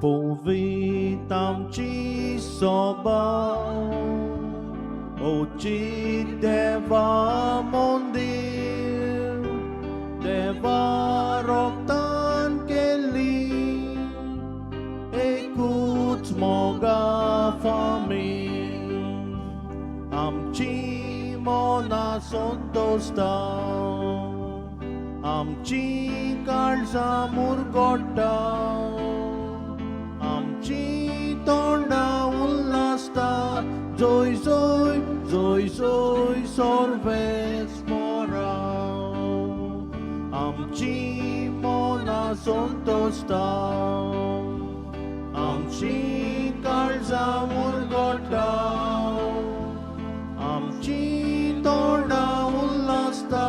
पवित आमची सोबा ओची देवा मंदीर देवा रोगतान केली एकूच मोगा फामील आमची मना संतोषता आमची काळजां मुरगोट्टा आमची तोंडां उल्लासता जोय जोय जोय जोय सर्वेस्परा आमची मना संतोषता आमची काळजां मुरगोट्टा आमची तोंडां उल्लासता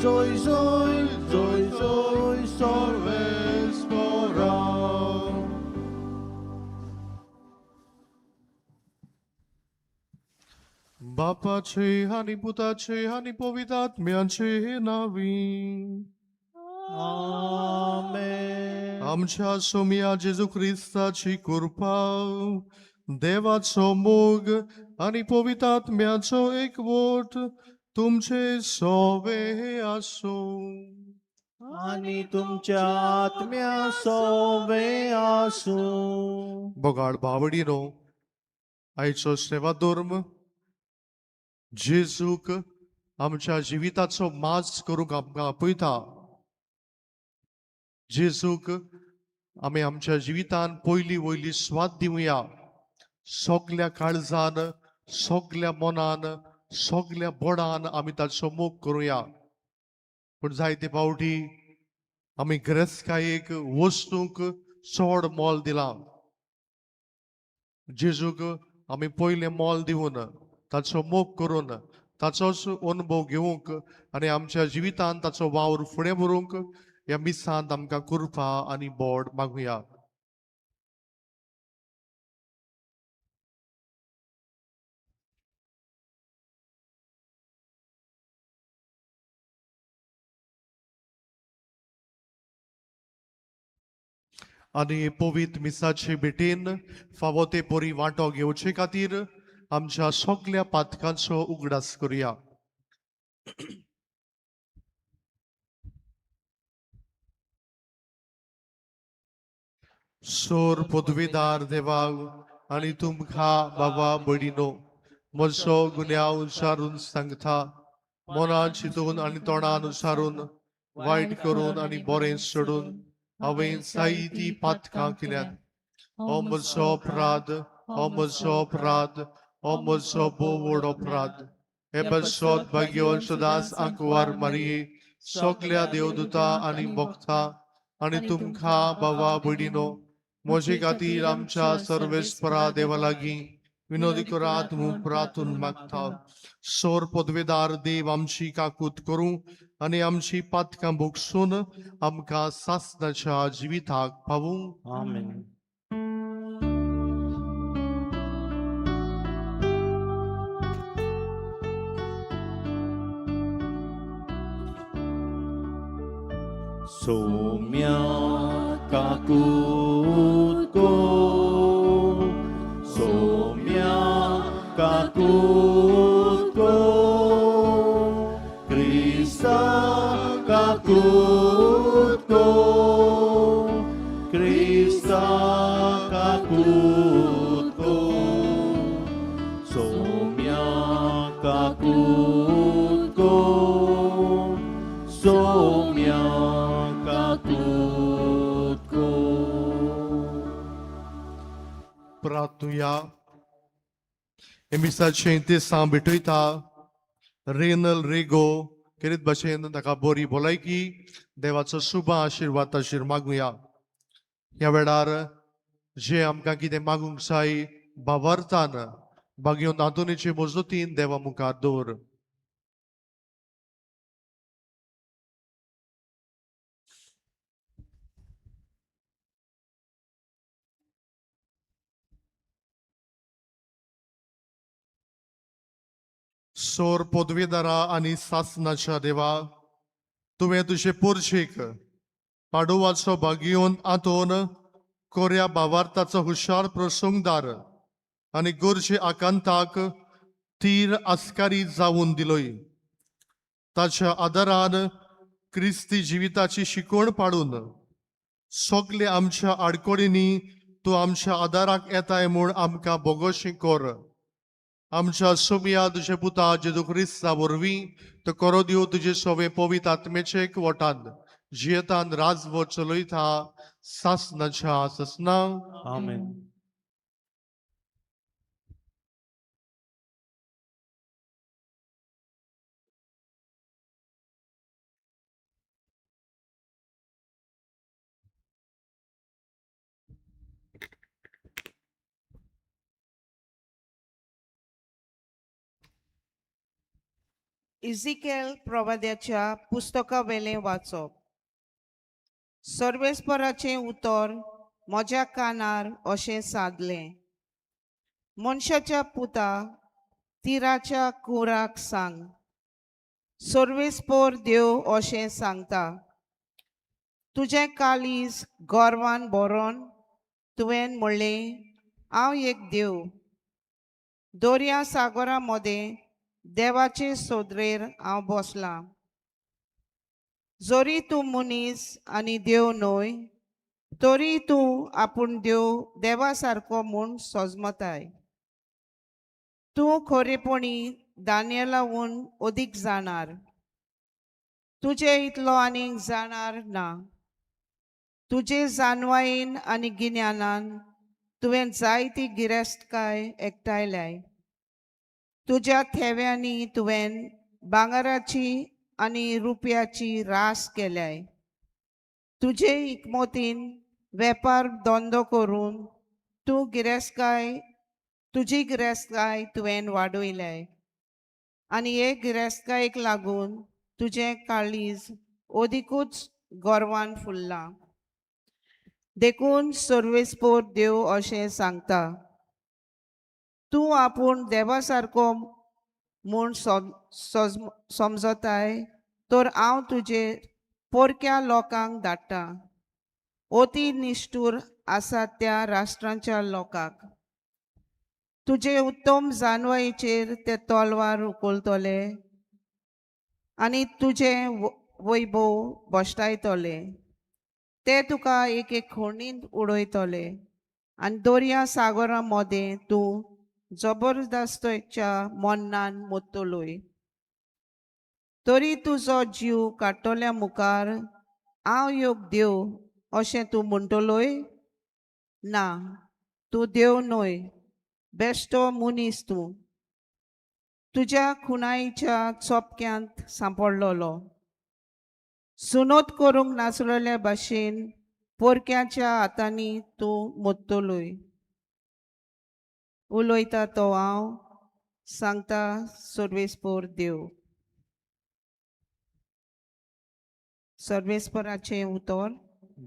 जोय जोय जोय जोय सर्वेस्परा. बापाचे आनी पुताचे आनी पवित्र आत्म्याचे नावी. आमेन. आमच्या सोमया जेजू क्रिस्ताची कृपा, देवाचो मोग आनी पवित्र आत्म्याचो एकवट तुमचे सोवे आसूं. आनी तुमच्या आत्म्या सोवे आसूं. बोगाड भावडीनो, आयचो सेवा धर्म जेजूक आमच्या जिविताचो माज करूंक आमकां आपयता. जेजूक आमी आमच्या जिवितान पयली वयली स्वाद दिवया. सगल्या काळजान, सगल्या मनान, सगल्या बोडान आमी ताचो मोग करुया. पूण जायते फावटी आमी गिरेस्तकायेक, वस्तूंक चड मोल दिलां. जेजूक आमी पयलें मोल दिवन, ताचो मोग करून, ताचोच अनुभव घेवंक आनी आमच्या जिवितांत ताचो वावर फुडें व्हरूंक ह्या मिसांत आमकां कृपा आनी बोड मागुया. आनी पवित्र मिसाचे भेटेन फावो ते परी वांटो घेवचे खातीर आमच्या सगल्या पातकांचो उगडास करुया. सोर पदवीदार देवा आनी तुमकां बाबा भयणीनो, म्हजो गुन्यांव उच्चारून सांगता. मनान चिंतून आनी तोंडान उच्चारून, वायट करून आनी बरें सोडून हांवें जायतीं पातकां केल्यात. हो म्हजो अपराध, हो म्हजो अपराध, हो म्हजो भोव व्हड अपराध. हे पासत भाग्यवान सदांच आंकवार मारये, सगल्या देवदूता आनी भक्ता आनी तुमकां बाबा भयणीनो, म्हजे खातीर आमच्या सर्वेस्परा देवा लागीं विनोदी करात म्हूण प्रार्थून मागता. सोर पदवेदार देव आमची काकूत करूं आनी आमची पातकां भोगसून आमकां सासणाच्या जिविताक पावूं. आमेन. सोम्या काकूत को, सोम्या काकूत को, क्रिस्ता काकूत को, क्रिस्ता काकूत को, सोम्या काकूत को, सोम्या काकूत को. प्रार्थुया. हे मिसाचें ते भेटयता रेनल रेगो केरीत भाशेन ताका बरी भलायकी, देवाचो शुभ आशिर्वाद ताचेर मागुया. ह्या वेळार जे आमकां कितें मागूंक जाय, भावार्थान भाग्योन आंतोनीचे मजतीन देवा मुखार दवर. सोर पदवीदारा आनी सासनाच्या देवा, तुवें तुजे पोरशेक पाडोवाचो भाग्योन आंतोन कोऱ्या भावार्थाचो हुशार प्रसंगदार आनी गोरजे आकांताक तीर आस्कारी जावन दिलोय. ताच्या आदारान क्रिस्ती जिविताची शिकवण पाडून सगळे आमच्या आडकोडींनी तूं आमच्या आदाराक येताय म्हूण आमकां बोगोशी कर. आमच्या सोमिया तुजे पुता जेजू क्रिस्ता वरवीं तो करो दिव तुजे सोवे पवित आत्मेचे एकवटान जियेतान राजवट चलयता सासनाच्या ससना. आमेन. इझिकेल प्रवाद्याच्या पुस्तका वेलें वाचप. सर्वेस्पराचें उतर म्हज्या कानार अशें सादलें, मनशाच्या पुता, तिराच्या कुराक सांग, सर्वेस्पर देव अशें सांगता, तुजें काळीज गर्वान भरोन तुवें म्हणलें, हांव एक देव, दर्या सागरा मदें देवाचे सोदरेर हांव बसलां. जरी तूं मनीस आनी देव न्हय, तरी तूं आपूण देव देवा सारको म्हूण सजमताय. तूं खरेपणी दानियलाहून अदीक जाणार, तुजे इतलो आनीक जाणार ना. तुजे जानवायेन आनी गिन्यानान तुवें जायती गिरेस्तकाय एकठांयल्याय. तुज्या थेव्यांनी तुवें भांगराची आनी रुपयाची रास केल्याय. तुजे इकमतीन वेपार धंदो करून तूं गिरेस्तकाय, तुजी गिरेस्तकाय तुवें वाडयल्याय आनी हे गिरेस्तकायेक लागून तुजें काळीज अदिकूच गर्वान फुल्लां. देखून सर्वेस्पोर देव अशें सांगता, तूं आपूण देवा सारको म्हूण समजताय, तर हांव तुजेर पोरक्या लोकांक धाडटा, अती निश्ठूर आसा त्या राष्ट्रांच्या लोकांक. तुजे उत्तम जानवायेचेर ते तलवार उखलतले आनी तुजें वैभव भश्टायतले. ते तुका एक एक खणींत उडयतले आनी दर्या सागरा मदें तूं जबरदस्तीच्या मन्नान मोत्तलोय. तरी तुजो जीव काडटल्या मुखार हांव एक देव अशें तूं म्हणटलोय? ना, तूं देव न्हय, बेश्टो मनीस तूं, तुज्या खुणायेच्या चोपक्यांत सांपडलेलो. सुनोत करूंक नासलेल्या भाशेन पोरक्याच्या हातांनी तूं मोत्तलोय. उलयता तो हांव, सांगता सर्वेस्पोर देव. सर्वेस्पराचें उतर.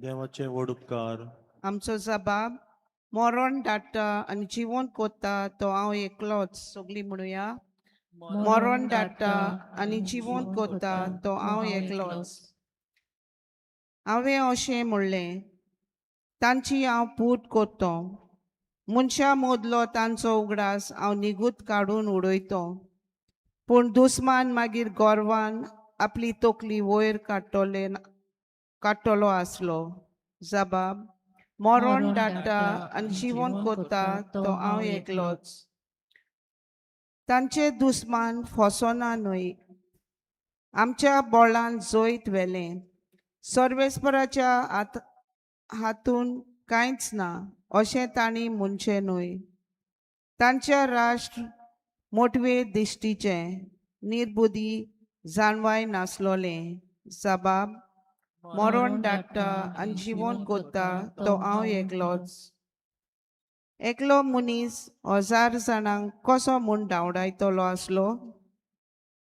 देवाचे व्हड उपकार. आमचो जबाब मरण धाडटा आनी जिवन कोत्ता तो हांव एकलोच. सगळीं म्हणुया, मरण धाडटा आनी जिवन कोत्ता तो हांव एकलोच. हांवें अशें म्हणलें, तांची हांव पूत कोत्तो, मनशां मदलो तांचो उगडास हांव निगूत काडून उडयतो. पूण दुस्मान मागीर गर्वान आपली तकली वयर काडटले काडटलो आसलो. जबाब मरण धाडटा आनी जिवन कोत्ता तो हांव एकलोच. तांचे दुस्मान फसोना न्हय, आमच्या बोळान जैत व्हेलें. सर्वेस्पराच्या हात हातून कांयच ना अशें तांणी म्हणचें न्हय. तांचें राष्ट्र मोटवे दिश्टीचें, निर्बुदी जाणवाय नासलोलें. जबाब मरण धाडटा आनी जिवन कोत्ता तो हांव एकलोच. एकलो मनीस हजार जाणांक कसो म्हूण धांवडायतलो आसलो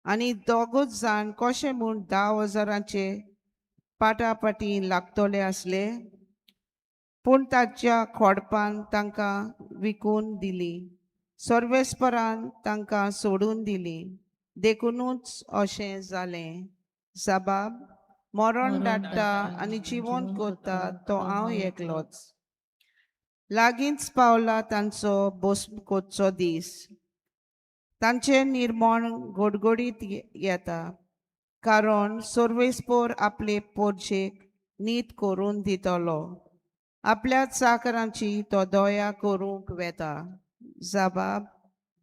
आनी दोगूच जाण कशे म्हूण 10,000 पाटापाटी लागतले आसले? पूण ताच्या खोडपान तांकां विकून दिली, सर्वेस्परान तांकां सोडून दिली, देखुनूच अशें जालें. जबाब मरण धाडटा आनी जिवन कोत्ता तो हांव एकलोच. लागींच पावला तांचो बोस्म कोतचो दीस. तांचें निर्मण गोडगोडीत येता, कारण सर्वेस्पोर आपले पोरजेक नीत करून दितलो. आपल्या चाकरांची तो दया करूंक वेता. जाबाब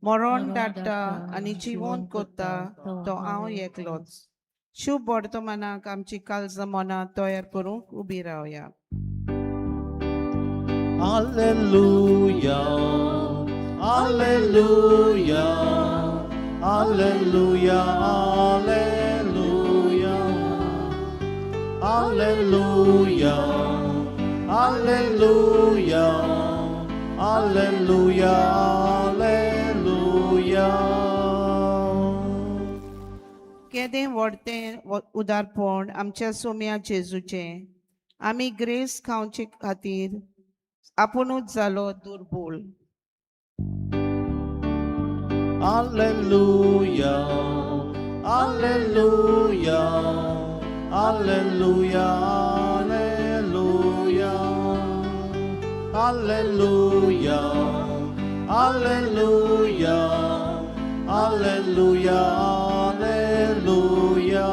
मरण धाडटा आनी जिवंत कोत्ता तो हांव एकलोच. शुभ वर्तमानाक आमची काळजां मनां तयार करूंक उबी रावया. Alleluia, Alleluia, Alleluia, Alleluia, Alleluia, Alleluia, Alleluia, Alleluia. केदें व्हडतें उदारपण आमच्या सोम्या जेजूचें. आमी ग्रेस खावचे खातीर आपुणूच जालो दुर्बोल. Alleluia, Alleluia, Alleluia, Alleluia, Alleluia, Alleluia, Alleluia, Alleluia.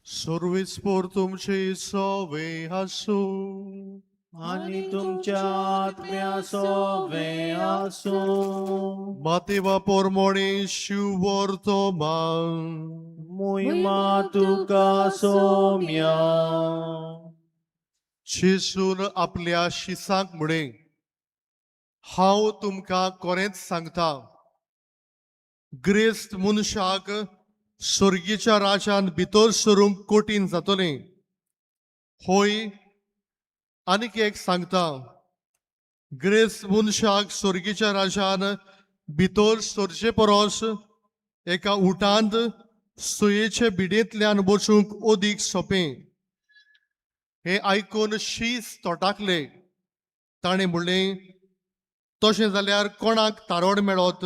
सर्वेस्पोर तुमचे सोवे आसूं. आनी तुमच्या आत्म्या सोवे आसूं. मातेवा पोरमोणे शिवर्तमान. मोहिमा तुका सोम्या. जेजून आपल्या शिसांक म्हळें, हांव तुमकां कोरेंच सांगता, ग्रेस्त मनशाक स्वर्गीच्या राजान भितर सरूंक कठीण जातलें. होय, आनीक एक सांगता, ग्रेस्त मनशाक स्वर्गीच्या राजान भितर सरचे परस एका उटांत सुयेचे बिडेंतल्यान वचूंक अदीक सोंपें. हें आयकून शीस तोटाकले. ताणें म्हणलें, तशें जाल्यार कोणाक तारोड मेळत?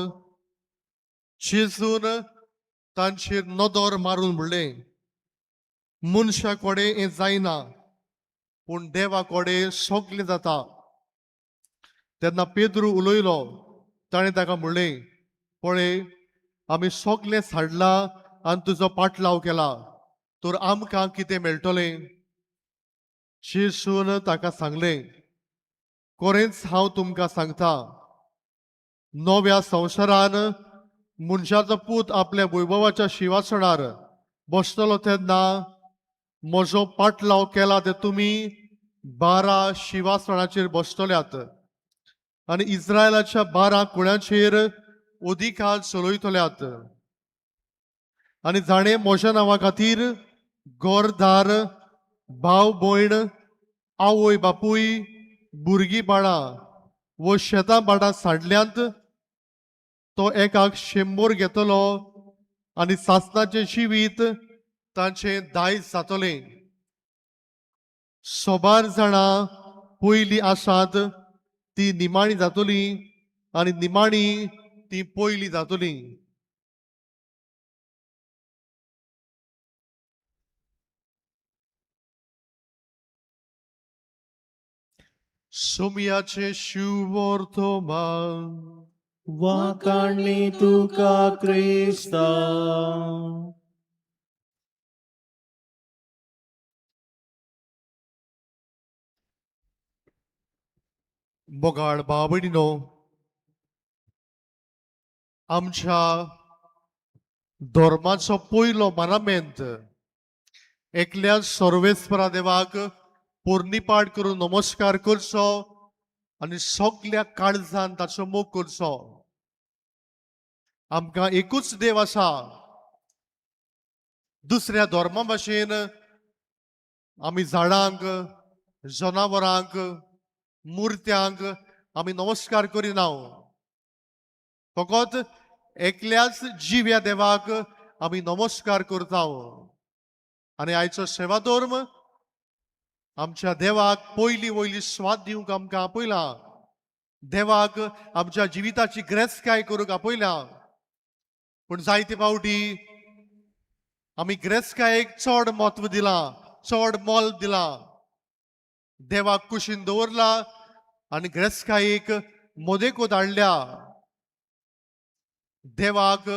जेजून तांचेर नदर मारून म्हणलें, मनशा कडेन हें जायना, पूण देवा कडेन सगलें जाता. तेन्ना पेद्रू उलयलो. ताणें ताका म्हणलें, पळय, आमी सगलें साडलां आनी तुजो पाटलाव केला, तर आमकां कितें मेळटलें? जेजून ताका सांगलें, कोरेंच हांव तुमकां सांगता, नव्या संवसारान मनशाचो पूत आपल्या वैभवाच्या शिवासणार बसतलो तेन्ना म्हजो पाटलाव केला ते तुमी 12 शिवासणाचेर बसतल्यात आनी इस्रायलाच्या 12 कुळ्यांचेर अधिकार चलयतल्यात. आनी जाणें म्हज्या नांवा खातीर घरदार, भाव भयण, आवय बापूय, भुरगीं बाळां वो शेतां भाटां सांडल्यांत तो एकाक 100 घेतलो आनी सासणाचें जिवीत तांचें दायज जातलें. सोबार जाणां पयलीं आसात ती निमाणी जातली आनी निमाणी ती पयलीं जातली. सोमयाचें शिवर्तमान. वाकाणली तुका क्रिस्ता. मोगाळ बाबडिनो, आमच्या धर्माचो पयलो मानामेंत एकल्या सर्वेस्परा देवाक पोरणीपाठ करून नमस्कार करचो आनी सगल्या काळजान ताचो मोग करचो. आमकां एकूच देव आसा. दुसऱ्या धर्मा भाशेन आमी झाडांक, जनावरांक, मुर्त्यांक आमी नमस्कार करिना. फकत एकल्याच जिव्या देवाक आमी नमस्कार करता. आनी आयचो सेवा धर्म आमच्या देवाक पयली वयली स्वाद दिवंक आमकां आपयला. देवाक आमच्या जिविताची ग्रेसकाय करूंक आपयला. पूण जायते फावटी आमी ग्रेसकायेक चड म्हत्व दिलां, चड मोल दिलां. देवाक कुशीन दवरला आनी ग्रेस्कायेक मोदेको धाडल्या. देवाक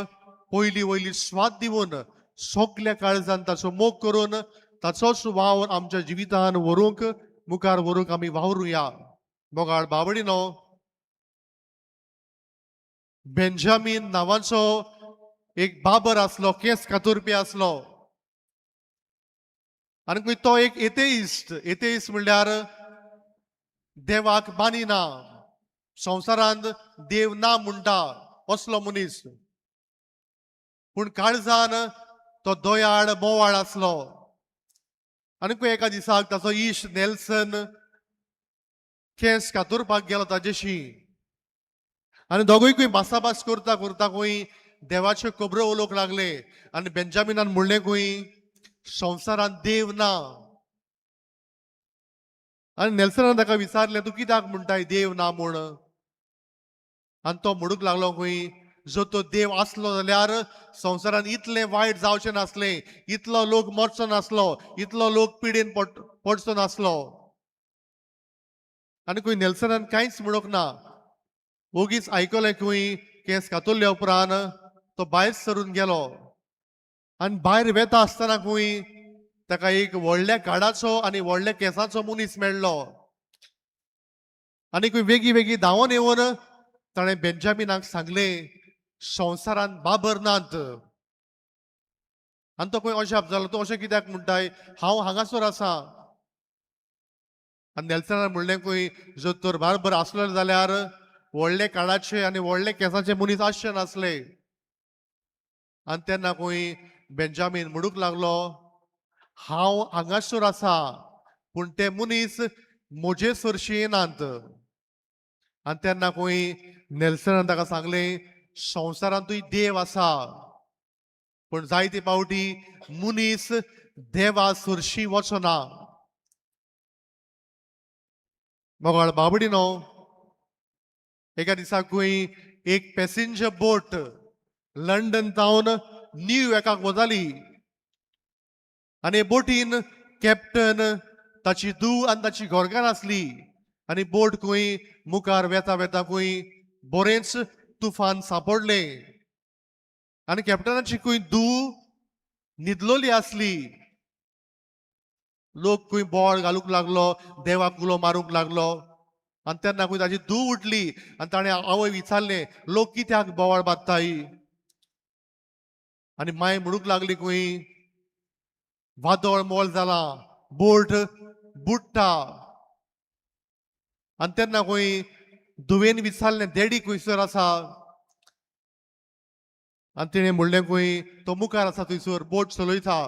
पयली वयली स्वाद दिवन सगल्या काळजान ताचो मोग करून ताचोच वावर आमच्या जिवितान व्हरूंक मुखार व्हरूंक आमी वावरुया. मोगाळ बाबडीनो, बेंजामीन नांवाचो एक बाबर आसलो, केंस कातुरपी आसलो आनी तो एक एतेइस्ट. एतेइस्ट म्हणल्यार देवाक मानिना, संवसारांत देव ना म्हणटा असलो मनीस. पूण काळजान तो दयाळ मोवाळ आसलो. आनी एका दिसाक ताचो इश्ट नेल्सन केंस कातुरपाक गेलो ताजेशी आनी दोगूय भासाभास करता करता खंय देवाच्यो खबरो उलोवंक लागले आनी बेंजामिनान म्हणलें खंय संवसारांत देव ना. आनी नेल्सनान ताका विचारलें, तूं कित्याक म्हणटाय देव ना म्हूण? आनी तो म्हणूंक लागलो खंय जर तो देव आसलो जाल्यार संवसारांत इतलें वायट जावचें नासलें, इतलो लोक मरचो नासलो, इतलो लोक पिडेन पडचो नासलो. आनी खंय नेल्सनान कांयच म्हणूंक ना, ओगीच आयकलें खंय. केंस कातरल्या उपरांत तो भायर सरून गेलो आनी भायर वेता आसतना खंय ताका एक व्हडल्या काडाचो आनी व्हडल्या केंसाचो मनीस मेळ्ळो आनी खंय वेगीं वेगीं धांवोन येवन ताणें बेंजामिनाक सांगलें, संवसारांत बाबर नात. आनी तो खंय अजाप जालो, तूं अशें कित्याक म्हणटाय, हांव हांगासर आसा. आनी नेल्सनान म्हणलें खंय जर तर बारबर आसलो जाल्यार व्हडले काळाचे आनी व्हडले केंसाचे मनीस आसचे नासले. आनी तेन्ना खंय बेंजामीन म्हणूंक लागलो, हांव हांगासर आसा पूण ते मनीस म्हजे सरशी येनात. आनी तेन्ना खंय नेल्सनान ताका सांगलें, संवसारांतूय देव आसा पूण जायते फावटी मनीस देवा सरशी वचना. मोगाळ बाबडीनो, एका दिसाकूय एक पॅसेंजर बोट लंडन तावन न्यूयॉर्काक वताली आनी बोटीन कॅप्टन, ताची धूव आनी ताची घरकान्न आसली. आनी बोट खंय मुखार वेता वेता खंय बरेंच तुफान सांपडलें आनी कॅप्टनाची खंय धूव न्हिदलोली आसली. लोक खंय बोळ घालूंक लागलो, देवाक उलो मारूंक लागलो आनी तेन्ना खंय ताची धूव उठली आनी ताणें आवय विचारलें, लोक कित्याक बोवाळ बांदताय? आनी माय म्हणूंक लागली खंय वादळ मोल जाला, बोट बुडटा. आनी तेन्ना खंय धुवेन विचारलें, डॅडी खंयसर आसा? आनी तिणें म्हणलें खंय तो मुखार आसा थंयसर बोट चलयता.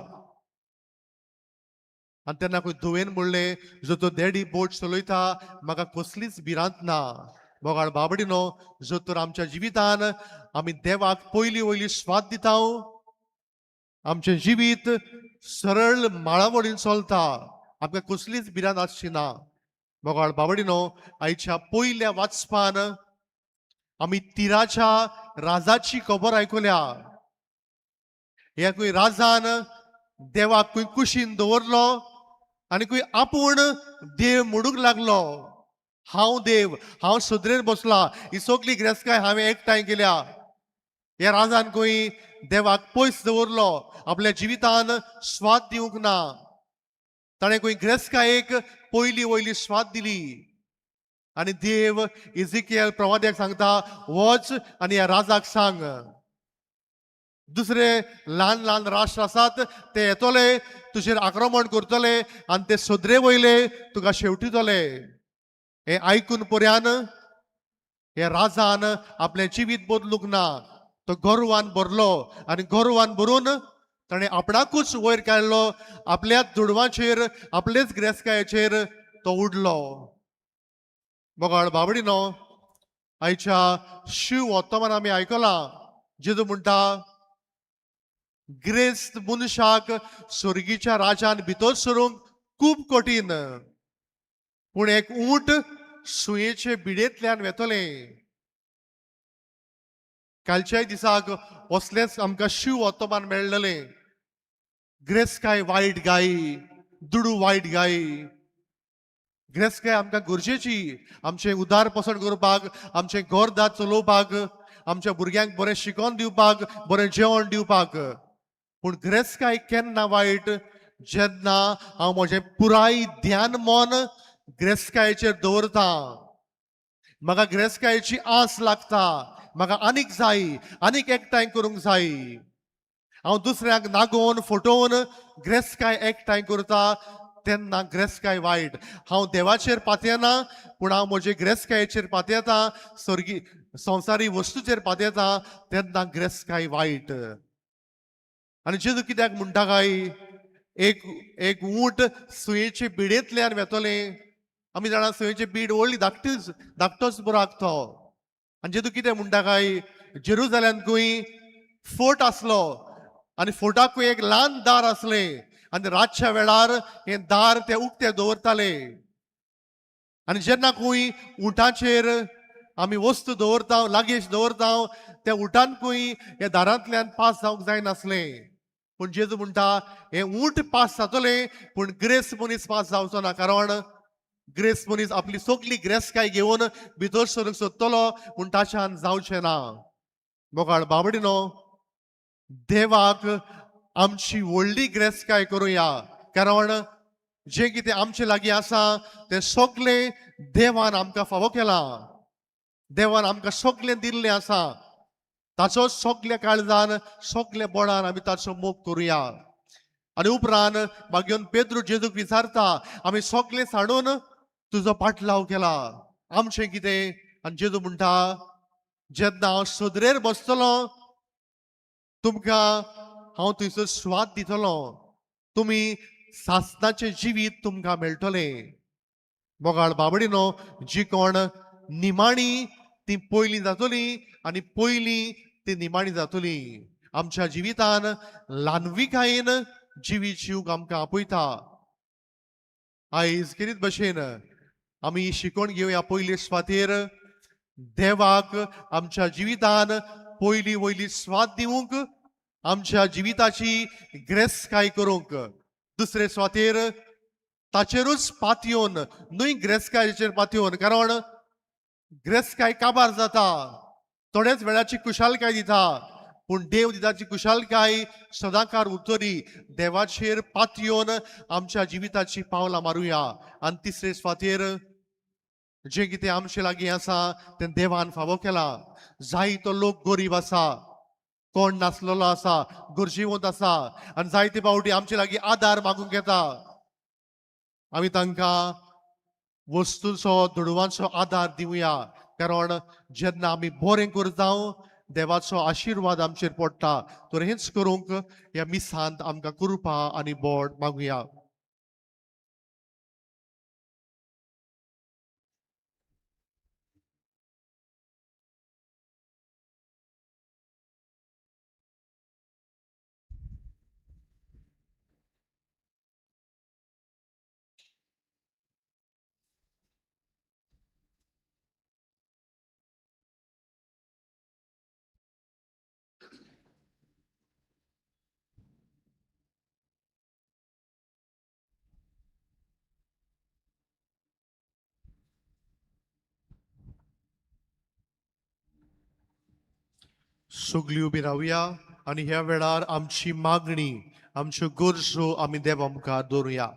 आनी तेन्ना खंय धुवेन म्हणलें, जर तो डॅडी बोट चलयता म्हाका कसलीच भिरांत ना. मोगाळ बाबडीनो, जर तर आमच्या जिवितान आमी देवाक पयली वयली स्वाद दिता, आमचें जिवीत सरळ माळावडीन चलता, आमकां कसलीच भिरांत आसची ना. मोगाळ बाबडीनो, आयच्या पयल्या वाचपान आमी तिराच्या राजाची खबर आयकुल्या. ह्या खंय राजान देवाक खंय कुशीन दवरलो आनी खंय आपूण देव म्हणूंक लागलो, हांव देव, हांव सदरेर बसला, ही सगली गिरेस्तकाय हांवें एकठांय केल्या. ह्या राजान खंय देवाक पयस दवरलो, आपल्या जिवितान स्वाद दिवंक ना. ताणें खंय गिरेस्तकायेक पयली वयली स्वाद दिली आनी देव इजिकियल प्रवाद्याक सांगता, वच आनी ह्या राजाक सांग, दुसरे ल्हान ल्हान राष्ट्र आसात ते येतले, तुजेर आक्रमण करतले आनी ते सदरे वयले तुका शेवटितले. हें आयकून पर्यान हे राजान आपलें जिवीत बदलूंक ना, तो गोरवान भरलो आनी गोरवान भरून ताणें आपणाकूच वयर काडलो, आपल्याच दुडवांचेर आपलेच गिरेस्तकायेचेर तो उडलो. मोगाळ बाबडीनो, आयच्या शिव वर्तमान आमी आयकलां, जेजू म्हणटा ग्रेस्त मनशाक स्वर्गीच्या राजान भितर सरूंक खूब कठीण, पूण एक ऊंट सुयेचे बिडेंतल्यान वेतलें. कालच्याय दिसाक असलेंच आमकां शिव वर्तमान मेळ्ळलें. ग्रेस्तकाय वायट गायी, दुडू वायट गायी, गिरेस्तकाय आमकां गरजेची, आमचें उदार पोसण करपाक, आमचें घरदार चलोवपाक, आमच्या भुरग्यांक बरें शिकोवन दिवपाक, बरें जेवण दिवपाक. पूण गिरेस्तकाय केन्ना वायट? जेन्ना हांव म्हजें पुराय ध्यान मन गिरेस्तकायेचेर दवरता, म्हाका गिरेस्तकायेची आस लागता, म्हाका आनीक जाय, आनीक एकठांय करूंक जाय. हांव दुसऱ्यांक नागोवन फटोवन गिरेस्तकाय एकठांय करता तेन्ना गिरेस्तकाय वायट. हांव देवाचेर पातयेना, पूण हांव म्हजे गिरेस्तकायेचेर पातयेता, स्वर्गी संवसारी वस्तूचेर पातयेता, तेन्ना गिरेस्तकाय वायट. आनी जेजू कित्याक म्हणटा काय एक एक ऊंट सुयेचे बिडेंतल्यान वेतलें? आमी जाणा सुयेची बीड व्हडली, धाकटीच, धाकटोच बरो आगतो. आनी जेजू कितें म्हणटा काय, जेरुजाल्यांतूय फोर्ट आसलो आनी फोर्टाकूय एक ल्हान दार आसलें आनी रातच्या वेळार हें दार ते उक्तें दवरताले. आनी जेन्ना खंय उंटाचेर आमी वस्तू दवरता, लागेज दवरता, त्या उंटांकूय ह्या दारांतल्यान पास जावंक जायनासलें. पूण जेजू म्हणटा हे उंट पास जातले, पूण ग्रेस मनीस पास जावचो ना. कारण ग्रेस मनीस आपली सगली ग्रेसकाय घेवन भितर सरूंक सोदतलो, पूण ताच्यान जावचें ना. मोगाळ बाबडिनो, देवाक आमची व्हडली ग्रेसकाय करुया, कारण जें कितें आमचे लागीं आसा तें सगलें देवान आमकां फावो केलां. देवान आमकां सगलें दिल्लें आसा. ताचो सगल्या काळजान, सगल्या बळान आमी ताचो मोग करुया. आनी उपरांत मागीर पेद्रू जेजूक विचारता, आमी सगलें सांडून तुजो पाटलाव केला, आमचें कितें? आनी जेजू म्हणटा, जेन्ना हांव सदरेर बसतलो तुमकां हांव थंयसर स्वाद दितलो, तुमी सासनाचें जिवीत तुमकां मेळटलें. मोगाळ बाबडिनो, जी कोण निमाणी ती पयलीं जातली आनी पयलीं ती निमाणी जातली. आमच्या जिवितान ल्हानविकायेन जिवीत जिवंक आमकां आपयता. आयज कितें भशेन आमी शिकोवन घेवया. पयले सुवातेर देवाक आमच्या जिवितान पयली वयली स्वाद दिवंक, आमच्या जिविताची ग्रेसकाय करूंक. दुसरे सुवातेर ताचेरूच पातयेवन, न्हय ग्रेसकायेचेर पातयेवन, कारण ग्रेसकाय काबार जाता, थोड्याच वेळाची कुशालकाय दिता, पूण देव दिताची कुशालकाय सदांकार उरतली. देवाचेर पातयेवन आमच्या जिविताची पावलां मारुया. आनी तिसरे सुवातेर जें कितें आमचे लागीं आसा तें देवान फावो केलां. जायतो लोक गरीब आसा, कोण नासलेलो आसा, गरजेवंत आसा आनी जायते फावटी आमचे लागीं आदार मागूंक येता. आमी तांकां वस्तूंचो, दुडवांचो आदार दिवया, कारण जेन्ना आमी बरें करता देवाचो आशिर्वाद आमचेर पडटा. तर हेंच करूंक ह्या मिसांत आमकां कृपा आनी बोट मागुया. सगळीं उबी रावया आनी ह्या वेळार आमची मागणी, आमच्यो गरजो आमी देवा मुखार दवरुया.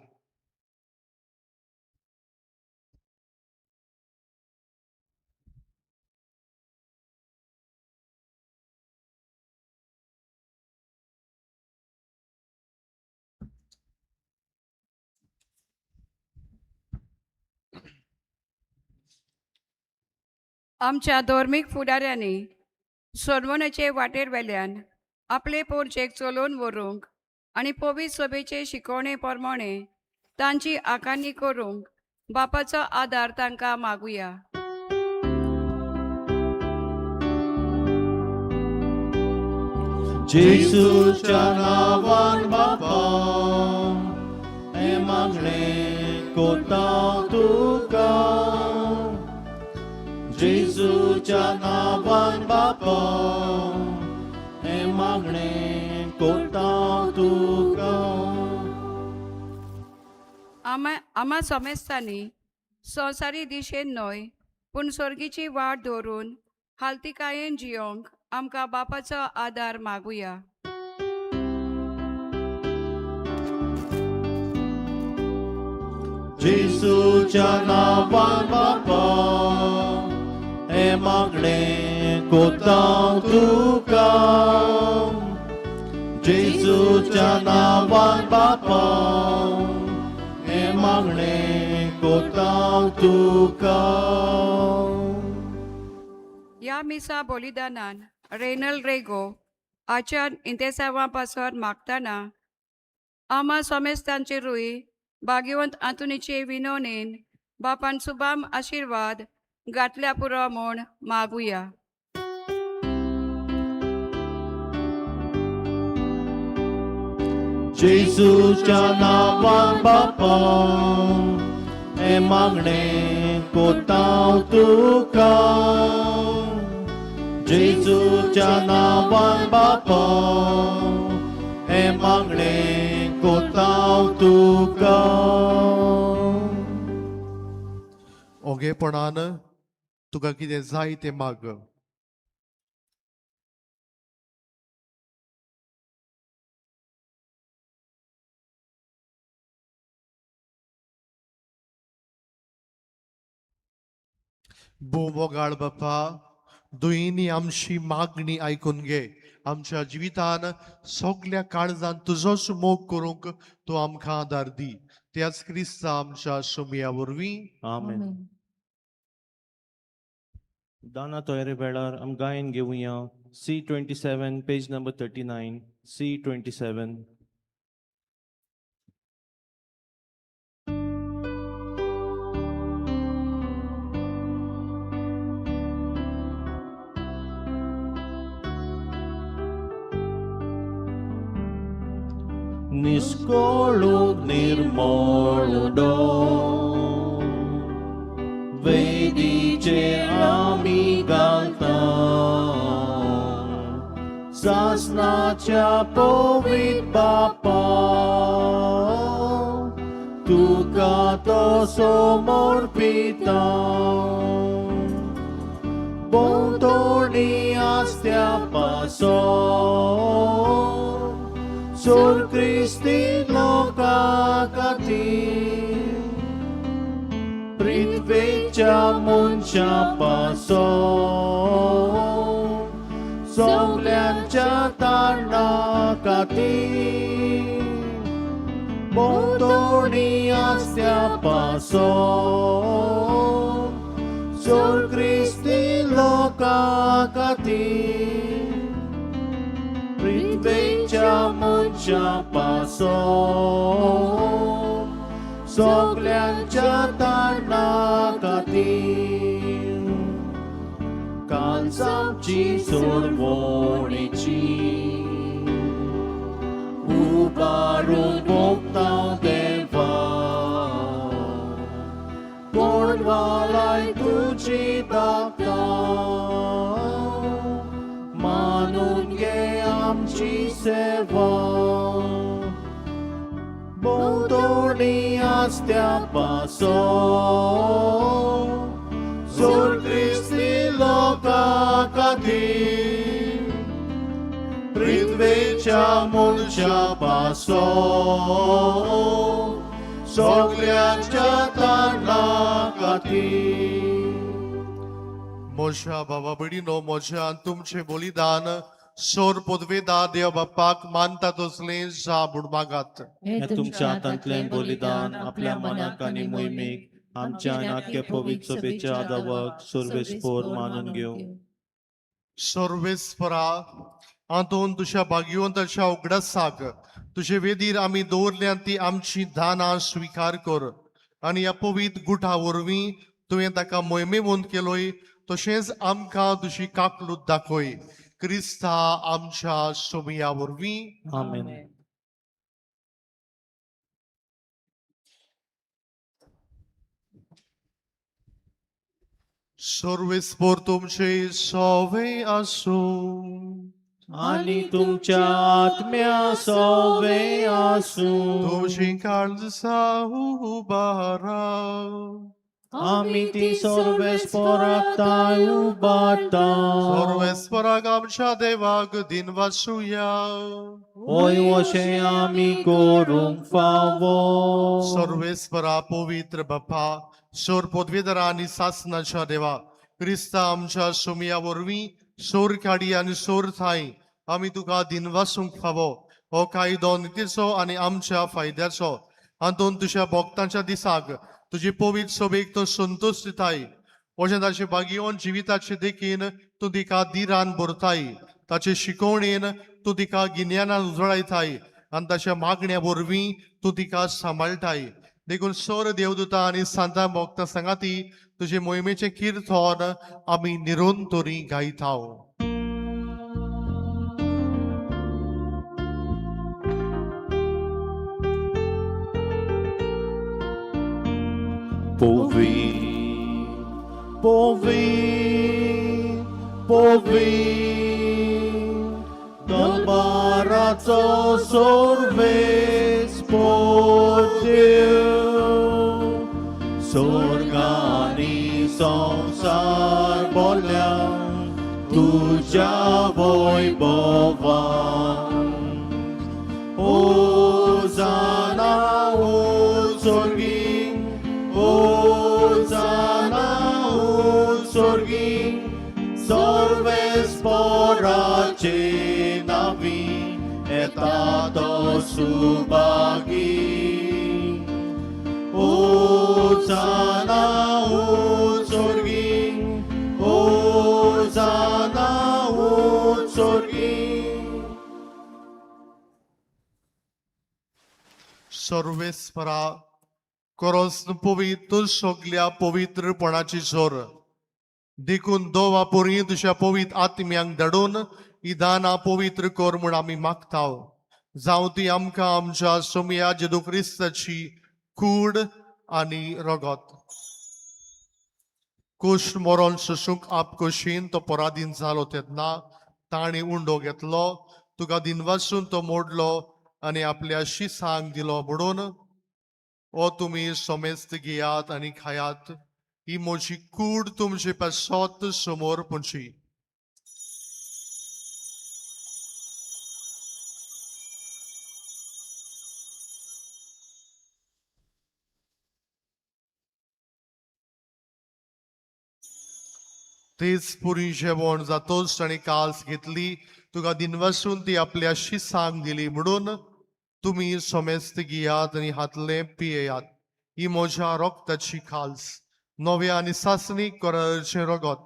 आमच्या धर्मीक फुडाऱ्यांनी सोडवण्याचे वाटेर वेल्यान आपले पोरचेक चलोवन व्हरूंक आनी पवित्र सभेचे शिकवणे प्रमाणे तांची आकारणी करूंक बापाचो आदार तांकां मागुया. जेजूच्या नांवान बापा हें मागणें कोता तुका. जेजूच्या नांवान बापा हें मागणें कोता तुका. आमा आमा समेस्तांनी संवसारी दिशेन न्हय पूण सर्गीची वाट धरून हालतिकायेन जियोंक आमकां बापाचो आदार मागुया. जेजूच्या नांवान बापा हें मागणें कोता तुका. जेजूच्या नांवान बापा हें मागणें कोता तुका. ह्या मिसा बलिदानान रेनल रेगो आचार इंतेसांवा पासत मागतना आमा सोमेस्तांचेरूय भाग्यवंत आंतोनीचे विनवणेन बापान सुबाम आशिर्वाद घातल्या पुरो म्हूण मागुया. जेजूच्या नांवान बापा हें मागणें कोता तुका. जेजूच्या नांवान बापा हें मागणें कोता तुका. ओगेपणान तुका कितें जाय तें माग. भोव मोगाळ बापा, दुयींनी आमची मागणी आयकून घे. आमच्या जिवितान सगल्या काळजान तुजोच मोग करूंक तूं आमकां आदार दी. त्याच क्रिस्ता आमच्या सोमया वरवीं. आमेन. दाना तयारे वेळार आम गायन घेवया C 27 page number 39 C 27. निस्कोळूंक निर्मोळुडो वेदीचेर आमी घालता सासनाच्या पवित्र बापा तुका तो समर्पिता. भोंवतणी आसत्या पासो सोर क्रिस्ती लोकां खातीर पृथ्वेच्या मनशां पासो सगल्यांच्या तारणा खातीर भोंवतणी आसत्या पासो सोर क्रिस्ती लोकां खातीर पृथ्वेच्या मनशां पासो सगल्यांच्या तारणा खातीर कालसांची सोडवणेची उबारून भोगता देवा कोण वालाय तुजी दाखता मानून घे आमची सेवा. भोंवतणी आसत्या पासो सोर क्रिस्ती लोकां खातीर पृथ्वेच्या मनशां पासो सगल्यांच्या तारणा खातीर. म्हज्या बाबा भयणीनो, म्हज्या आनी तुमचें बलिदान सोर पदवेदा देव बापाक मानता तसलें जा म्हूण मागात. हें तुमच्या हातांतलें बलिदान आपल्या मनाक आनी मोहिमेक आमच्या आनी आख्या पवित्र सभेच्या आदावाक सर्वेस्पोर मानून घेवं. सर्वेस्परा, आंतोन तुज्या भाग्यवंताच्या उगडासाक तुजे वेदीर आमी दवरल्यात ती आमची दानां स्विकार कर आनी ह्या पवित्र गुठा वरवीं तुवें ताका मोहिमेवंत केलोय, तशेंच आमकां तुजी काकलूत दाखय. क्रिस्ता आमच्या सोमया वरवीं. आमेन. सर्वेस्पोर तुमचे सवे आसूं. आनी तुमच्या आत्म्या सोवे आसूं. तुमची काळजां उबारा. आमी ती सर्वेस्पराक ताय उबारता. सर्वेस्पराक आमच्या देवाक दिनवासुया. होय अशें आमी करूंक फावो. सर्वेस्परा पवित्र बापा, सोर पदवीधरा आनी सासनाच्या देवा, क्रिस्ता आमच्या सोमया वरवीं सोर काडी आनी सोर थाय आमी तुका दिनवासूंक फावो. हो कायदो नितीचो आनी आमच्या फायद्याचो. हातूंत तुज्या भक्तांच्या दिसाक तुजी पवित्र सभेक तूं संतोश दिताय. अशें ताचे भागयोन जिविताचे देखीन तूं तिका दिरान भरताय, ताचे शिकवणेन तूं तिका गिन्यानान उजळायताय आनी ताच्या मागण्या वरवीं तूं तिका सांबाळटाय. देखून सर देवदूता आनी सांता भक्ता सांगाती तुजे मोहिमेचें किर्तन आमी निरंतरी गायताव. Povi, povi, povi, दरबाराचो सर्वेस पोदेव, स्वर्गानी संवसार बोल्या तुज्या वैभवान. ओजाना ओ स्वर्गी, ओजाना ओ स्वर्गी, सर्वेस्पराचे नावी येता तो सुभागी. ओजाना ओ स्वर्गी, ओजाना ओ स्वर्गी. सर्वेस्परा कोरोस पवित्र सगल्या पवित्रपणाची जोर, देखून दोवा पोरणी तुज्या पवित्र आत्म्यांक धाडून ही दानां पवित्र कर म्हूण आमी मागताव. जावं ती आमकां आमच्या सोमया जेदू क्रिस्ताची कूड आनी रगत. कुश मरोन सोसूंक आपकोशीन तो पराधीन जालो तेन्ना ताणें उंडो घेतलो, तुका दिनवासून तो मोडलो आनी आपल्या शिसांक दिलो म्हणून, ओ तुमी समेस्त घेयात आनी खायात, ही म्हजी कूड तुमचे पासत समोर पुंची. तेच पुरी जेवण जातोच ताणें कास घेतली, तुका दिनवासून ती आपल्या शिसांक दिली म्हणून, तुमी समेस्त घेयात आनी हातले पियेयात, ही म्हज्या रक्ताची खाल्स, नव्या आनी सासणीक कराराचें रगत,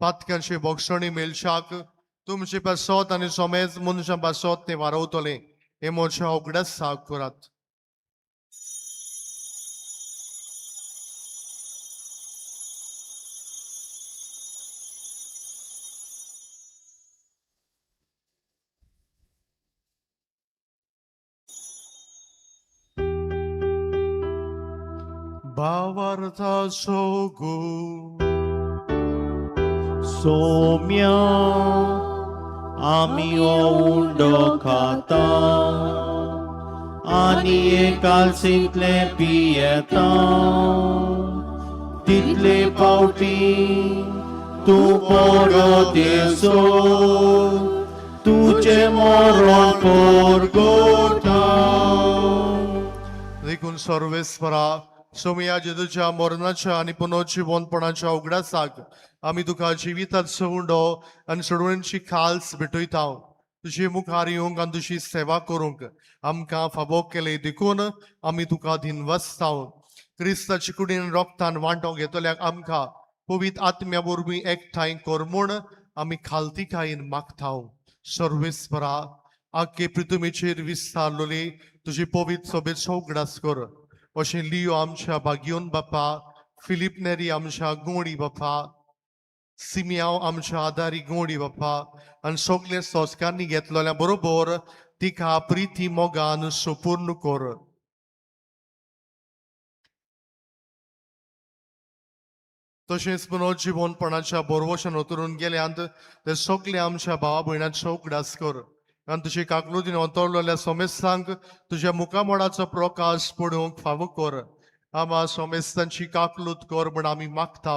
पातक्यांचे बोगसणी मेलशाक तुमचे पासत आनी समेज मनशां पासत तें वारवतलें. हें म्हज्या उगडासाक करात. भावार्थाचो गो सोम्या आमी हो उंडो खाता आनी एकालसींतले पियेता, तितले फावटी तूं परत येसो तुजें मरण परगटा. देखून सर्वेस्परा सोमया जेजूच्या मरणाच्या आनी पुनर्जिवनपणाच्या उगडासाक आमी तुका जिविताचो उंडो आनी सोडवणीची खाल्स भेटयता. तुजे मुखार येवंक आनी तुजी सेवा करूंक आमकां फावो केले देखून आमी तुका दिनवासता. क्रिस्ताची कुडीन रोगतान वांटो घेतल्याक आमकां पवित्र आत्म्या वरवीं एकठांय कर म्हूण आमी खालतीकायेन मागता. सर्वेस्परा आख्खे पृथ्वीचेर विस्तारलोली तुजी पवित्र सभेचो उगडास कर. अशें लियो आमच्या भाग्योन बापा, फिलीप नेरी आमच्या गोंडी बापा, सिमियांव आमच्या आदारी गोंडी बापा आनी सगळे संस्कारांनी घेतलेल्या बरोबर तिका प्रिती मोगान सुपूर्ण कर. तशेंच पुनर्जिवनपणाच्या बोरवशान उतरून गेल्यांत ते सगळे आमच्या भावा भयणाचो उगडास कर आनी तुजे काकलुतीन अंतरलेल्या समेस्तांक तुज्या मुखामोडाचो प्रकाश पडूंक फावो कर. आमा सोमेस्तांची काकलूत कर म्हण आमी मागता.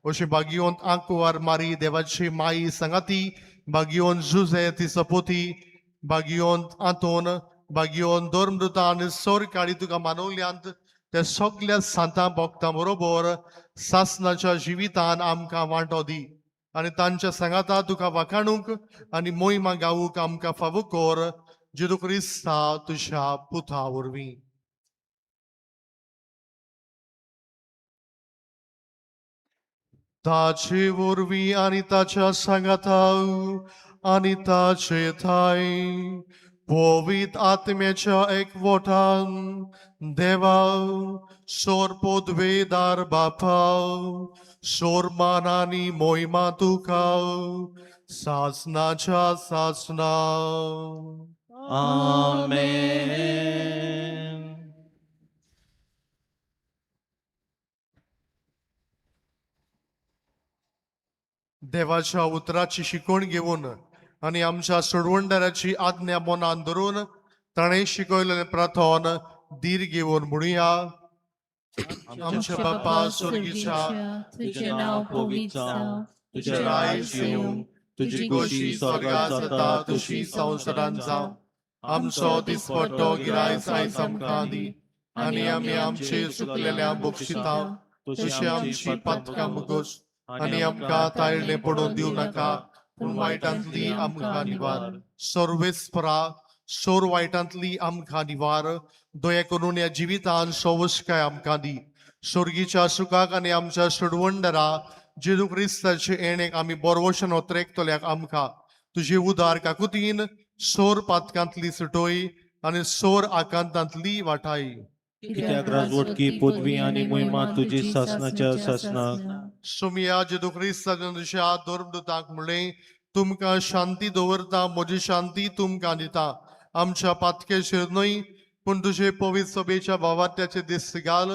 अशें बागियोन आंकुवार मारी देवाची माई सांगाती, बागियोन जुजे ती सपोती, बागियोन आंतोन, बागियोन धर्मदूता आनी सरकाळी तुका मानवल्यांत त्या सगल्या सांतां भक्तां बरोबर सासनाच्या जिवितान आमकां वांटो दी आनी तांच्या सांगाता तुका वाखाणूंक आनी मोहिमा गावूंक आमकां फावो कर, जेजू क्रिस्ता तुज्या पुता वरवीं. ताचे वरवीं आनी ताच्या सांगाता आनी ताचे थाय पवित्र आत्म्याच्या एकवटान देवा सोर पदवेदार बापा, सोर मानानी मोहिमा तुका सासनाच्या सासना. आमेन. देवाच्या उतराची शिकवण घेवन आनी आमच्या सोडवणदाराची आज्ञा मनान धरून ताणें शिकयलेलें प्रार्थन धीर घेवन म्हणुया. आमच्या बापा स्वर्गीच्या, तुझें नांव पवित्र जावं, तुजें राज्य येवं, तुजी खोशी स्वर्गात जाता तशी संवसारांत जावं. आमचो दिसपट्टो गिरायस आयज आमकां दी आनी आमी आमचे चुकलेल्या बक्षिता तशी आमची पातकां मुगोस आनी आमकां ताळणे पडून दिवं नाका, पूण वायटांतली आमकां निवार. सर्वेस्परा, सोर वायटांतली आमकां निवार. दया करून ह्या जिवितान सवस्काय आमकां दी. स्वर्गीच्या सुखाक आनी आमच्या सोडवणदारा जेजू क्रिस्ताचे येणेक आमी बरवशन ओतरेकतल्याक आमकां तुजे उदार काकुतीन सोर पातकांतली सुटोय आनी सोर आकांतांतली वाटाय. कित्याक राजवटकी पदवी आनी मोहिमा तुजी सासनाच्या सासनाक. सोमिया जेजू क्रिस्ताच्या तुज्या धर्मदूतांक म्हणलें, तुमकां शांती दवरता, म्हजी शांती तुमकां दिता. आमच्या पातकेचेर न्हय पूण तुजे पवित्र सभेच्या भावात्याचे दीस घाल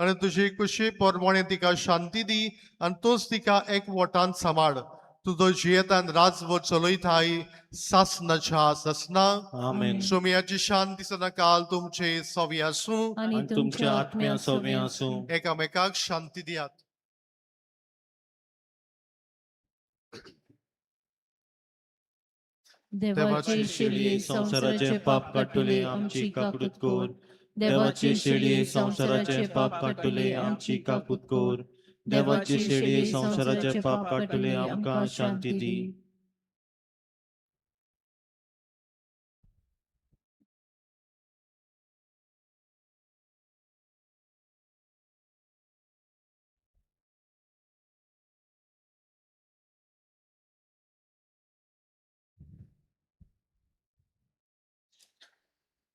आनी तुजे कुशी प्रमाणे तिका शांती दी आनी तूंच तिका एकवटान सांबाळ. तुजो जियेतान राजवट चलयताय सासनाच्या सासना. आमेन. सोमियाची शांती सदांकाल तुमचे सवी आसूं. आनी तुमच्या आत्म्या सवी आसूं. एकामेकाक शांती दियात. देवाची शेळये संवसाराचे पाप काडटले आमची काकूत कर. देवाची शेळये संवसाराचे पाप काडटले आमची काकूत कर. देवाची शेळये संवसाराचे पाप काडटले आमकां शांती दी.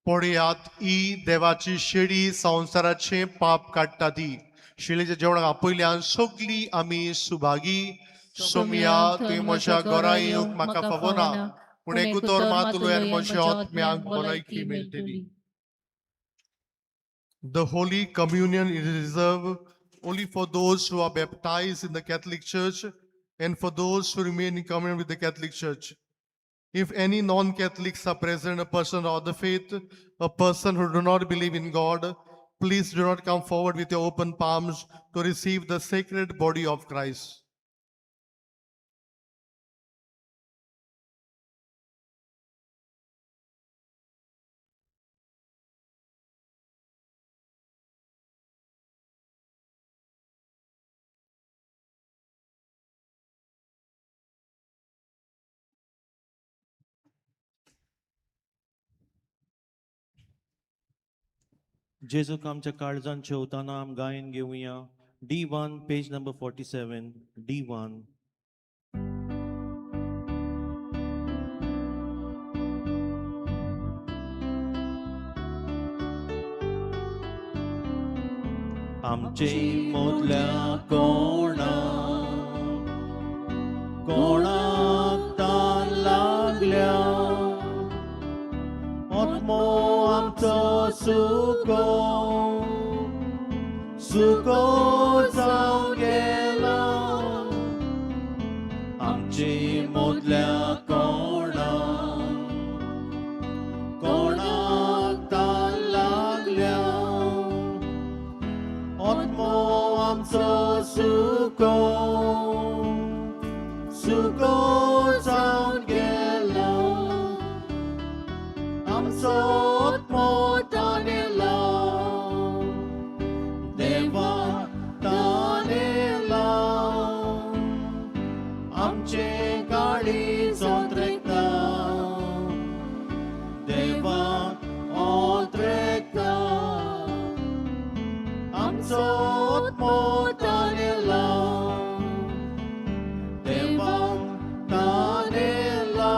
पळयात ही देवाची शेळी संवसाराचे पाप काडटा ती. शेळीच्या जेवणाक आपयल्यान सगली आमी सुभागी. सोमया, तुवें म्हज्या घरा येवंक म्हाका फावना, पूण एक उतर मात उलय आनी म्हज्या आत्म्याक भलायकी मेळटली. The Holy Communion is reserved only for those who are baptized in the Catholic Church and for those who remain in communion with the Catholic Church. If any non-Catholics are present, a person of other faith, a person who do not believe in God, please do not come forward with your open palms to receive the sacred body of Christ. जेजूक आमच्या काळजान शेवताना आम गायन घेवया. D1 page number 47, D1. आमचे मोदल्या कोणा कोणाक तान लागल्या, आत्मो आमचो सुको सुको जावं गेलो. आमचे मोदल्या कोणा कोणाक तान लागल्या, आमचो सुको सुको जावन गेलो आमचो आत्मो तानेला देवा तानेला आमचे काळी सोंत्रेकता देवा ओंत्रेकता आमचो आत्मो तानेला देवा तानेला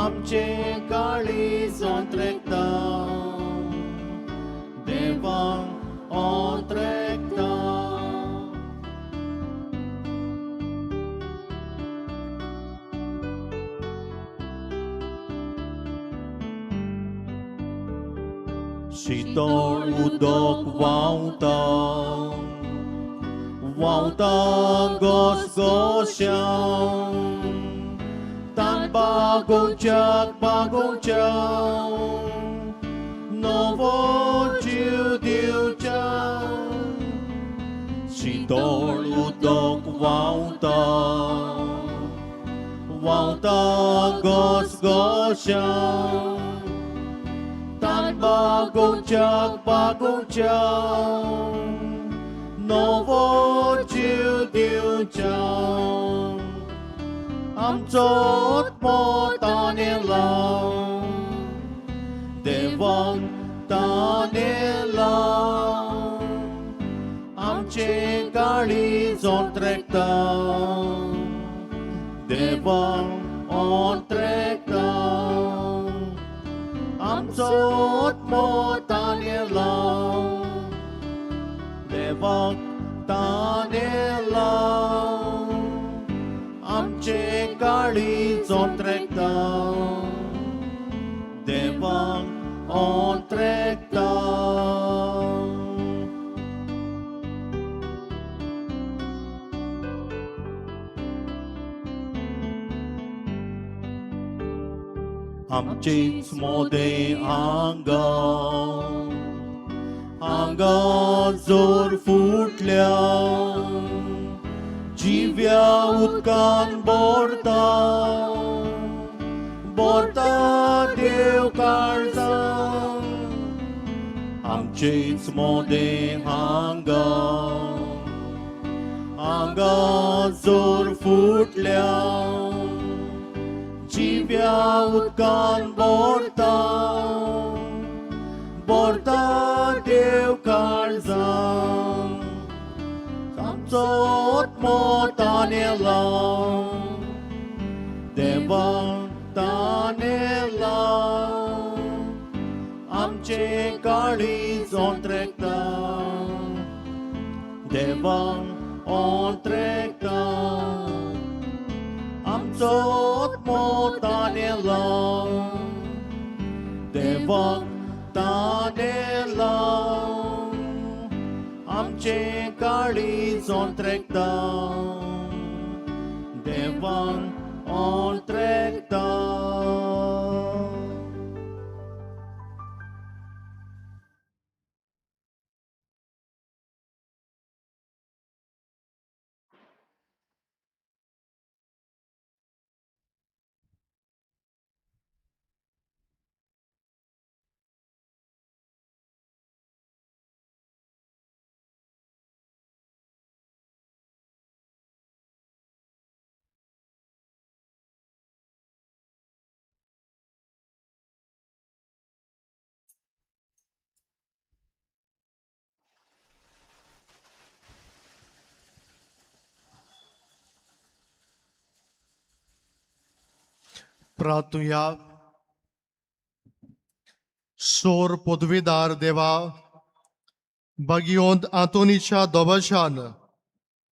आमचे काळी सोंत्रेकता देवा ओंत्रेकता. शीतळ उदक व्हांवता व्हांवता घसघश्यान तान बागोवच्याक बागोवच्याक नवो जीव दिवच्याक शीतळ उदक व्हांवता व्हांवता घसघश्यान तान बागोवच्याक बागोवच्याक नवो जीव दिवच्याक आमचो आत्मो तानेला देवान तानेला आमचे काळी ओंत्रेकता देवान ओंत्रेकता आमचो आत्मो तानेला देवाक तानेला आमचे काळी ओंत्रेकता देवाक ओंत्रेकता. आमचेच मोदे आंगा आंगा जोर फुटल्या जिव्या उदकान बोरता बोरता देव काळजान आमचेच मोदे आंगा आंगा जोर फुटल्या जिव्या उदकान बोरता बोरता देव काळजान आमचो आत्मो तानेला देवा तानेला आमचे काळीज ओंत्रेकता देवा ओंत्रेकता आमचो आत्मो तानेला देवा तानेला आमचे काळीज ओंत्रेकता देवान ओंत्रेकता. प्रार्थुया. सोर पदवीदार देवा, बागियोंत आंतोनीच्या दोबाशान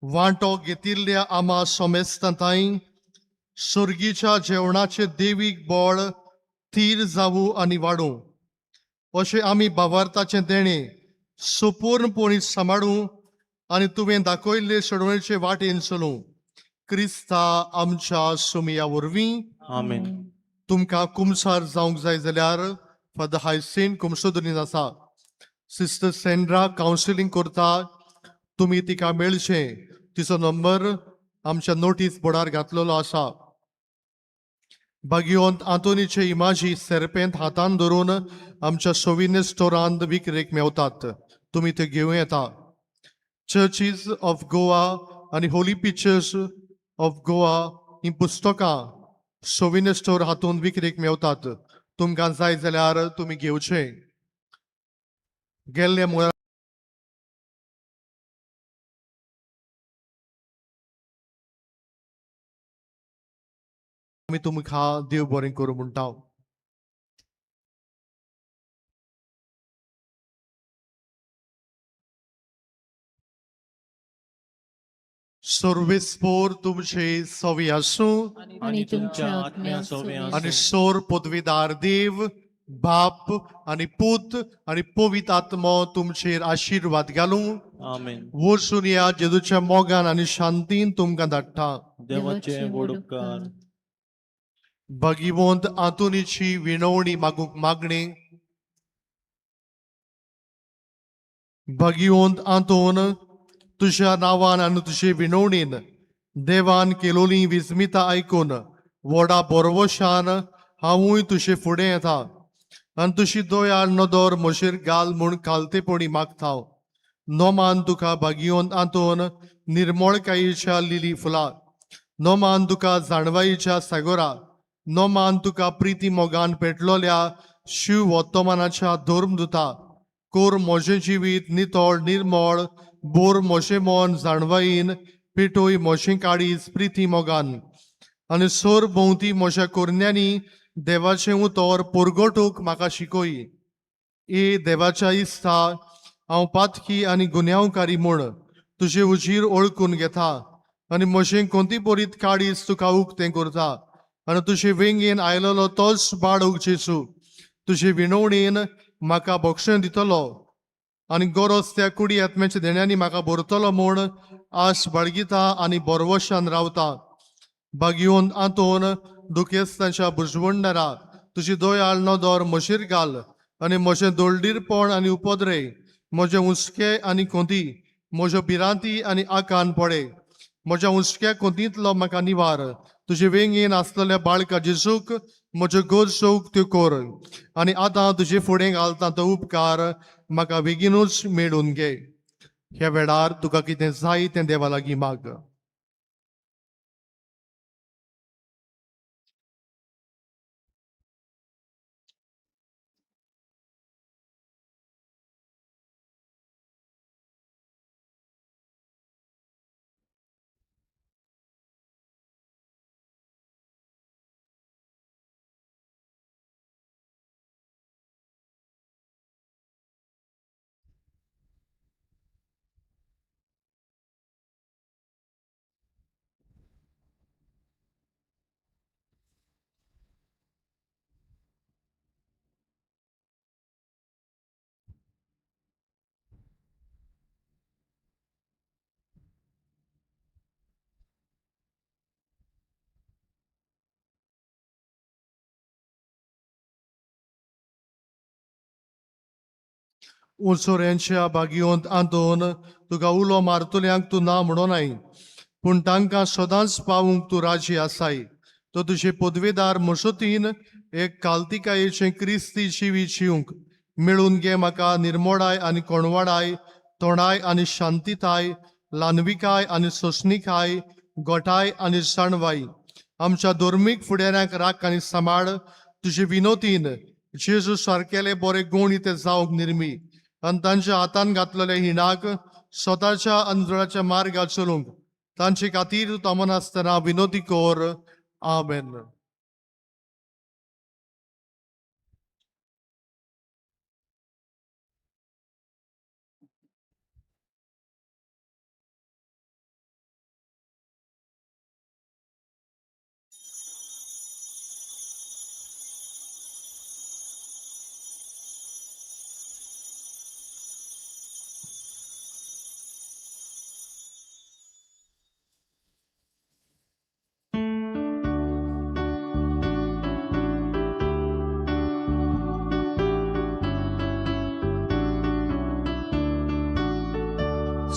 वांटो घेतिल्ल्या आमा समेस्तांताय सुर्गीच्या जेवणाचे देवीक बळ थीर जावूं आनी वाडूं अशें आमी भावार्थाचें देणें सुपूर्णपणी सांबाळूं आनी तुवें दाखयल्ले सोडवणेचे वाटेन चलूं क्रिस्ता आमच्या सुमिया वरवीं. आमेन. तुमकां कुमसार जावंक जाय जाल्यार फादर हायसीन कुमसोदनीन आसा. सिस्टर सेंड्रा कावन्सिलींग करता, तुमी तिका मेळचें. तिचो नंबर आमच्या नोटीस बोर्डार घातलेलो आसा. बागियोंत आंतोनीचे इमाजी सेरपेंत हातान धरून आमच्या सोविने स्टोरांत विक्रेक मेवतात, तुमी ते घेवं येता. चर्चीज ऑफ गोवा आनी होली पिक्चर्स ऑफ गोवा ही पुस्तकां सोविने स्टोर हातूंत विक्रेक मेवतात, तुमकां जाय जाल्यार तुमी घेवचें. गेल्ले मुळार आमी तुमकां देव बरें करूं म्हणटा. सर्वेस्पोर तुमचे सवी आसूं. आनी तुमच्या आत्म्या सोबे आनी सोर पदवीदार देव बाप आनी पूत आनी पवित्र आत्मो तुमचेर आशिर्वाद घालूं. आमेन. वचून या जेजूच्या मोगान आनी शांतीन तुमकां धाडटा. देवाचे व्हड उपकार. भगिवंत आंतोनीची विनवणी मागूंक मागणी. भगिवंत आंतोन, तुज्या नांवान आनी तुजे विनवणीन देवान केलोली विस्मिता आयकून व्हडा बोरवशान हांवूय तुजे फुडें येता आनी तुजी दयाळ नदर म्हजेर घाल म्हूण खालतेपणी मागता. नोमान तुका भागियोन आंतोन निर्मळकायेच्या लिली फुलां, नोमान तुका जाणवायेच्या सागोरा, नोमान तुका प्रिती मोगान पेटलोल्या शिव वर्तमानाच्या धर्मदुता. कोर म्हजें जिवीत नितळ निर्मळ, बोर म्हजें मन जाणवायेन, पेटोय म्हजें काळीज प्रिती मोगान आनी सोर भोंवती म्हज्या कोरन्यांनी देवाचें उतर पोरगटूक म्हाका शिकोय. ए देवाच्या इस्ता, हांव पातकी आनी गुन्यांवकारी म्हूण तुजे उजीर ओळखून घेता आनी म्हजें कोंतीपोरीत काळीज तुका उक्तें करता आनी तुजे वेंगेन आयलेलो तोच बाळूक जेजू तुजे विनवणेन म्हाका बक्षण दितलो आनी गरज त्या कुडी आत्म्याच्या देण्यांनी म्हाका भरतलो म्हूण आस बाळगिता आनी बोरवशान रावता. बागियोन आंतोन, दुखेस्तांच्या बुजवंडरा, तुजी दयाळ नदर म्हजेर घाल आनी म्हजें दोळडीरपण आनी उपद्रे, म्हजे हुस्के आनी खोंती, म्हज्यो भिरांती आनी आकान पडे, म्हज्या हुस्क्या खोंतींतलो म्हाका निवार. तुजे वेंगेन आसलेल्या बाळका जेजूक म्हज्यो गरजो उक्त्यो कर आनी आतां तुजे फुडें घालता तो उपकार म्हाका बेगीनूच मेळून घे. ह्या वेळार तुका कितें जाय तें देवा लागीं माग. उंचोऱ्यांच्या बागियोंत आंतोन, तुका उलो मारतल्यांक तूं ना म्हणोनाय, पूण तांकां सदांच पावूंक तूं राजी आसाय. तो तुजे पदवेदार मसतीन एक कालतिकायेचें क्रिस्ती जिवीत जिवंक मेळून घे. म्हाका निर्मोडाय आनी कोणवाडाय, तोंडाय आनी शांतिताय, लानविकाय आनी सोंसणिकाय, गोठाय आनी जाणवाय. आमच्या धर्मीक फुडाऱ्यांक राख आनी सांबाळ. तुजे विनोतीन जेजू सारकेले बरे गूण ते जावंक निर्मी आनी तांच्या हातान घातलेल्या हिणाक स्वताच्या अंजळाच्या मार्गार चलूंक तांचे खातीर तमनासतना विनोती कर. आमेन.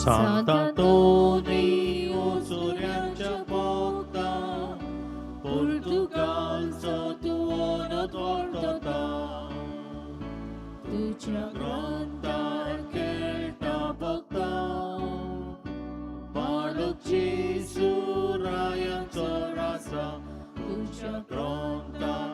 सांतांतोनी ओसोऱ्यांच्या भोगता पुर्तुगालचो तूं वरतता तुज्या ग्रंथार खेळटा भक्ता बाळक जेजू रायांचो राजा तुज्या ग्रंथार.